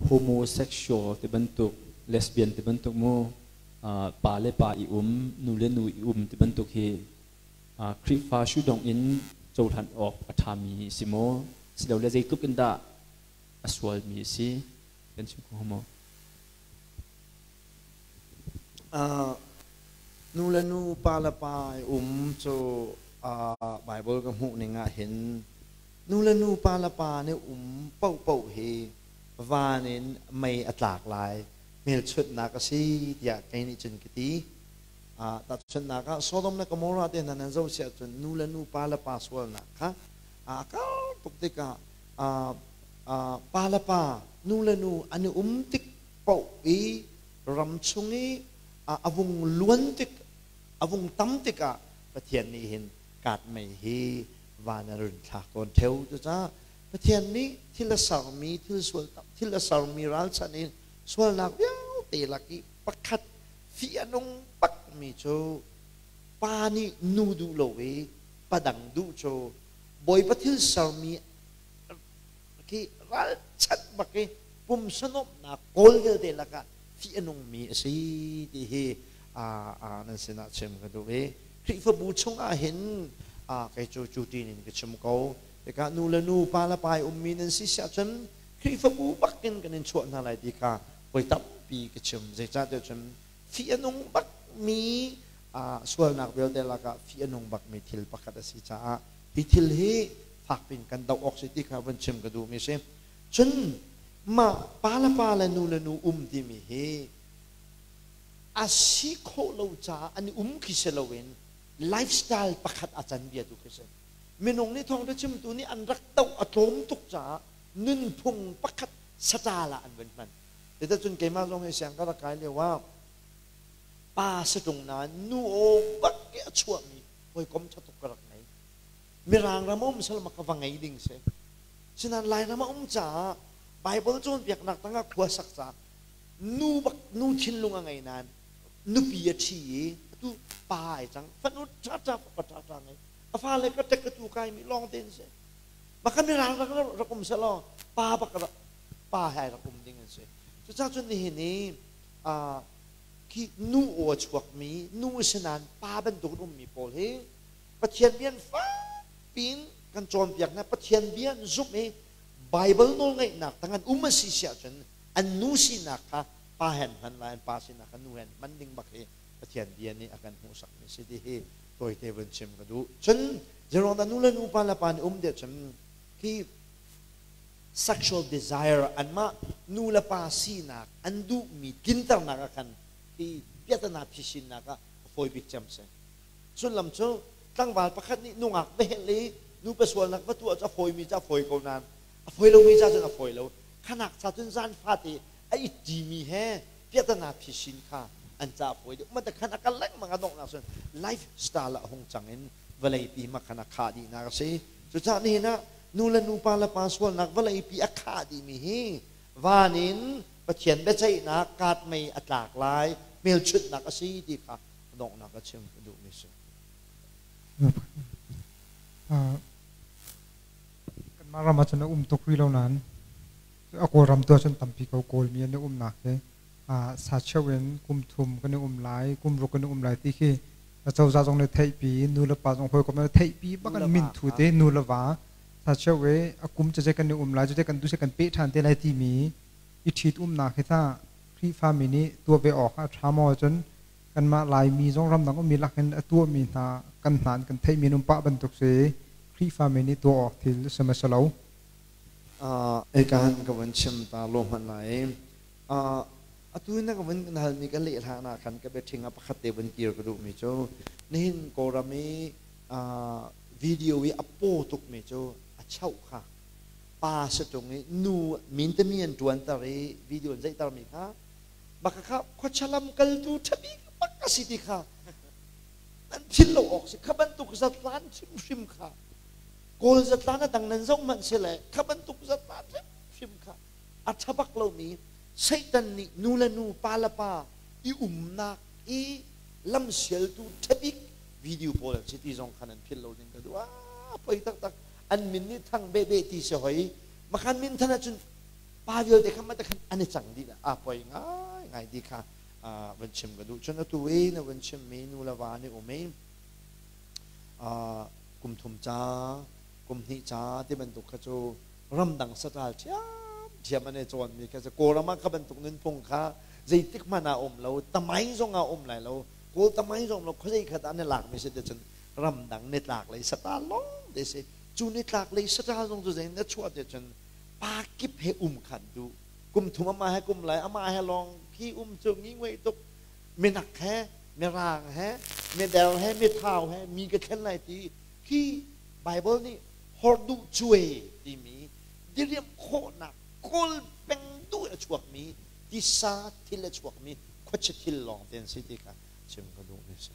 Homosexual ti bantuk, lesbian ti bantuk mu, pa le pa i um, nu le nu i um ti bantuk hi Khrihfa sudong in cohlan awk a ṭhami si maw? Silole zeitluk in dah a sualmi a si? Kan chim kho maw? Nu le nu, pa le pa i um cu Bible ka hmuh ning ah hin nu le nu, pa le pa nih um paohpaoh hi van in mei a tlak lai hmelchunhnak a si tiah kei nih cun ka ti. Tahchunhnak ah Sodom le Gomorrah te hna nan zoh si ahcun nu le nu, pa le pa sualnak kha a kar tuk tikah pa le pa, nu le nu an i um tik paoh i ram chung i a vung luan tik, a vung tam tikah Pathian nih hin kaat mei hi van a run thlak tawn ṭheo. Cucaah Pathian nih thil a sermi, thil sual thil a sermi ralchanh in sualnak vialte lak i pakhat fih a nung bakmi cu pa nih nu duh lo i pa dang duh cu Bawipa thil sermi khi ralchanh bak i pumsa nuamhnak kawl vialte lakah fih a nungmi a si ti hi nan sinah chim ka duh i Khrihfabu chungah hin kei cu cu ṭin in ka chim ko. Tikah nu le nu, pa le pa i ummi nan si siah cun Khrihfabu bakin kan in chuah hna lai ti kha voi tampi ka chim. Zeicahtiah cun fih a nung bakmi sualnak vialte lakah fih a nung bakmi thil pakhat a si caah hi thil hi fakpin kan doh awk si ti kha vun chim ka duhmi si. Cun mah pa le pa le nu le nu um timi hi a si khawh lo caah an i um khi si loin lifestyle pakhat a can bia tu khi si. Minung nih thawngṭha chimtu nih an rak doh a tlawm tuk caah nunphung pakhat saṭal ah an vun hman. Cun keimah zong hi siang ka rak kai lio ah pa saṭung nain nu aw bak i a chuahmi hawikom ṭha tuk ka rak ngei. Mirang ram um salma ka va ngei ding si. Sinain Lairam a um caah Bible cawnpiaknak tangah khua sak caah nu bak nu thinlung a ngei nain nupi a ṭhi i atu pa ai cang. Fanu ṭhaṭha fapa ṭhaṭha ngei. A fale ka ṭek ka tu kai mi lawng te an si. Maka mirang rak rak um selaw pa bak rak pa he rak um ding an si. Cucaah cun nihin i khi nu aw a chuakmi nu si nain pa bantuk in ummi pawl hi Pathian bia an fakpiin kan cawnpiak hna. Pathian bia an zumh i Bible nawlngaihnak tang an um a si si ahcun an nu sinak kha pa he an hman lai, an pa sinak kha nu he an hman ding bak hi Pathian bia nih a kan hmuhsakmi si ti hi tawite vun chim ka duh. Cun zeiruang dah nu le nu, pa le pa nih um tiah cun khi sexual desire anmah nu le pa sinak an duhmi tlinternak ah khan hi piahtana phisinnak ah a fawi bik cem si. Sullam cu tlangval pakhat nih nungak va helh i nupa sualnak va tuah cu a fawimi cu a fawi ko nain a fawi lomi ca cun a fawi lo. Khanak ca cun zan fate a ittimi he piahtana phisin kha an ca a fawi deuh. Mah khan a kal lengmang a donghnak cun lifestyle ah a hung cang in vawleipi ma khan a khah dihnak a si. Cucaah nihin ah nu le nu, pa le pa sualnak vawleipi a khah dihmi hi van in Pathian biaceihnak kaat mei a tlak lai hmelchunhnak a si ti kha donghnak a chim ka duhmi si. Kanmah ram ah cun a um tuk rih lo nain a Kawlram tu ahcun tampi ko Kawlmi an i umnak hi sa cheu in kum thum kan i um lai, kum ruk kan i um lai ti khi cozah zong nih theihpi, nu le pa zong hawikom nih theihpi bak an min thu te nu le va sa cheu i a kum cece kan i um lai, cece kan duh kan peh ṭhan te lai timi i ṭhit umnak hi tah Khrihfami nih tuah ve awk a ṭha maw cun kanmah Laimi zong ramdang ummi lakin a tuahmi hna kan hna an kan theihmi an um pah bantuk si Khrihfami nih tuah awk thil a si ma si lo. Ekan ka vun chim ta lo hmanh lai. Atu na ka vun kan halmi ka leh hlan ah khan ka biaṭhing ah pakhat te vun kir ka duhmi cu nihin Kawlram i video i a paw tukmi cu a chauh kha pa si ṭung i nu min tami an ṭuanter i video an zeihtermi kha maka kha khuacha lamkaltu ṭhabik bak a si ti kha nan philh lo awk si. Kha bantuk zatlan hrimhrim kha Kawl zatlan a dang nan zoh hmanh si le kha bantuk zatlan hrimhrim kha a ṭha bak lomi Satan nih nu le nu, pa le pa i umnak i lamsialtu ṭhabik video pawl an si ti zong kha nan philh lo ding ka duh. Ah, poi taktak. An min nih thang bebe ti si hoi. Makhan min than ahcun Pa vialte kha mah te khan an i cang dih a poi ngai ngai ti kha van chim ka duh. Cun atu i na van chimmi nu le va nih um i kum thum ca, kum hnih ca ti bantuk kha cu ramdang saṭal ṭhiamṭhiam an i cawnmi kha cu. Kawlram ah kha bantuk nunphung kha zeitik hmanh ah um lo, tamai zong ah um lai lo, Kawl tamai zong lo. Khuazei khat ah an i lakmi si te cun ramdang nitlak lei saṭal lawng te si. Cu nitlak lei saṭal zong cu zei na chuah te cun pa kip he um khan duh, kum thum amah he kum lai amah he lawng khi um cu ngi nguai tuk. Minak he, mirang he, mider he, mithau he mi ka thlen lai ti khi Bible nih horduh cuai timi diriam khawhnak kawl peng duh a chuakmi tisa thil a chuakmi khuachia thil lawng te an si ti kha chim ka duh mi si.